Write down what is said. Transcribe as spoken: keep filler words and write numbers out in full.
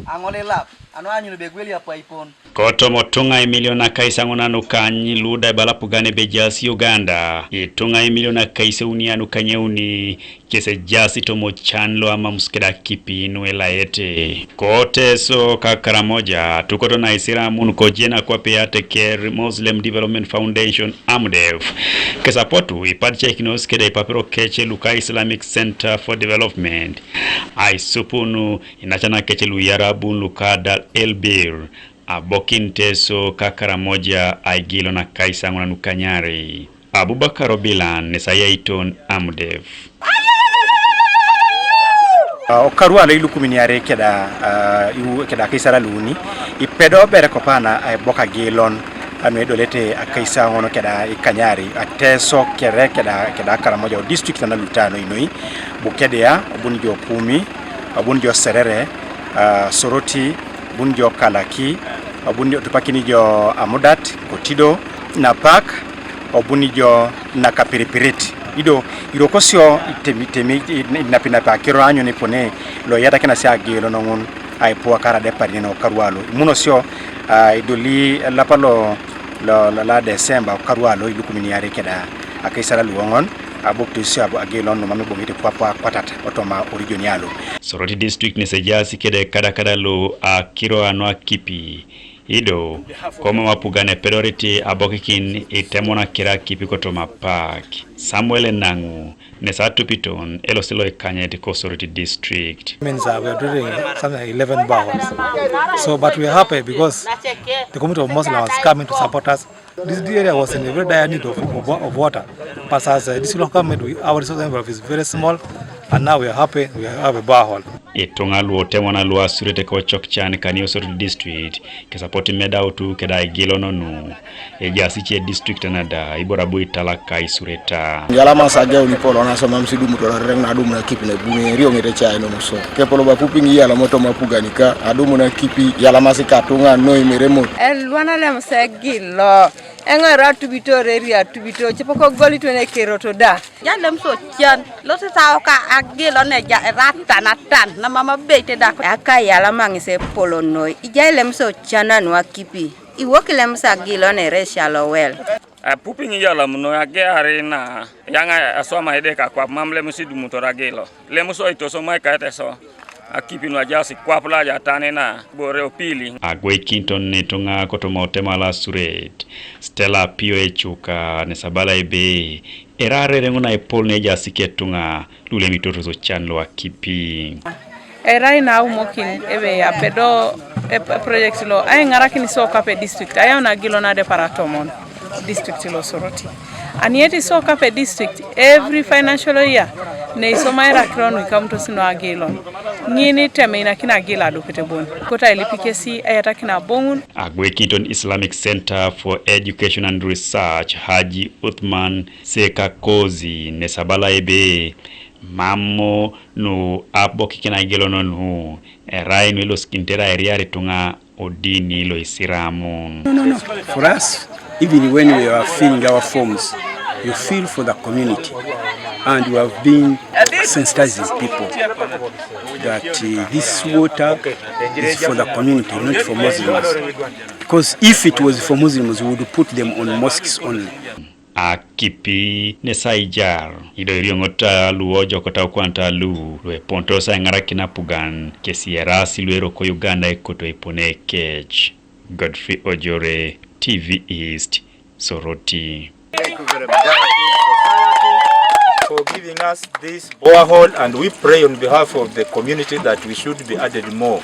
Aŋo lilap anu anyun begweli apaipon. Kotomo tuŋa imilion akaisaŋon nukany luda ibala apugan ebe ejaas Uganda, ituŋa imilion akaiseuni anukanyauni kes ejaas tomo can lo amamus keda akipi nu elayete. Ko Teso ka Karamoja, atukot na Isiramun kojena kwape Ateker Muslim Development Foundation, AMDEF, kes apotu ipadicaikinos keda ipapero kec luka Islamic Center for Development aisupun inacan kec lu Iarabun luka Adal el Beer, abokin Teso ka Karamoja aigilon akaisaŋon nukanyarei. Abubakar Obilan nes ayaiton AMDEF. Ah, okaru alo ilukumin iare keda, ah, iu-, keda akaisare luuni, ipedo bere kopana aibok agilon anu edolete akaisaŋon keda ikanyarei, Ateso kere keda, keda Karamoja o district na lutano inoi, Bukedea, obuni jo Kumi, obuni jo Serere, ah, Soroti, obuni jo Kalaki, obuni jo, tupakini jo Amudat, Kotido, Napak, obuni jo Nakapiripirit. Ido irokosio itemi, itemi, inapinapi akiro anyun ipone lo iyatakinasi agilon ŋun aipuakara depar neno okaru alo. Imunosio, ah, idoli elapa lo, lo, lo, la Desemba okaru alo ilukumin iare keda akaisare luoŋon, abok tesio abu agilon numam iboŋete kwap akwatat otoma orijoni alo. Soroti district nes ejaas kede kadakada lo akiro anu akipi. Ido, komam apugan epedorit abokikin itemon akiro akipi kotoma apak. Samuel Enaŋu, nes atupiton elosi lo ikanyet ko Soroti district. Means, uh, we are drilling something like eleven boreholes. So, but we are happy because the community of Muslim has come in to support us. This area was in a very dire need of, of, of water. But as, uh, this local government, we, our resource envelope is very small, and now we are happy, we have a borehole. Ituŋa lu otemon lu asurete kocok can kani Soroti district, kes apotu imedautu keda igilon nu, ejaas ice district nada, ibore abu italaka isureta. Yalamas ageuni polo nasomam sidumutor arereŋ nadum nakipi nebuni erioŋet ecai nomuso. Kepolo bapupi ŋi yalamo toma apugan ka, adum nakipi, yalamas katuŋa noi meremot. Elwana lem segilo. Eŋero atubito reri atubito, cepo kogolito nekeroto da. Jalem so can, losisau ka agilo neja eratan atan, namama beite da. Aka yalama ŋes epolon noi, ijai lem so can anu akipi, iwok lem so agilo neresia lowel. Apupi ŋi yalamunoi ageari na yaŋa aswama Edeke akwap mam lem sidumutor agilo. Lem so itosomai ka Teso akipi nu ajaas kwap lo aja tanina bore opili. Agweikinton ituŋa kotoma otema lo asuret, Stella Apio Echuka, nes abala ebe, erai arereŋ na epol ne ejaas iketuŋa lu lemitor so can lo akipi. Erai na aumokin ebe apedo e, e project lo aiŋarakin so kape district, ayau na agilo na adepar atomon district lo Soroti. Anieti so kape district, every financial year, ne isoma erakiro nu ikamutos no agilon. Ŋini teme inakin agil adukete bon. Kota ilipikesi ayatakin aboŋun. Agweikinton Islamic Center for Education and Research, Haji Uthman Sekakozi, nes abala ebe, mamo nu abokikin agilon nu, erai nu elosikinit erai eriar ituŋa odini lo Isiramu. No, no, no. For us, even when we are filling our forms, you feel for the community. And we have been sensitizing people that, uh, this water is for the community, not for Muslims. Because if it was for Muslims, we would put them on mosques only. Akipi nes aijar, ido irioŋot lu ojokot aukwanat lu, lu epontos aiŋarakin apugan, kesi eraas lu eroko Uganda ekoto epone kec. Godfrey Ojore, T V East, Soroti. Thank you very much for giving us this borehole, and we pray on behalf of the community that we should be added more.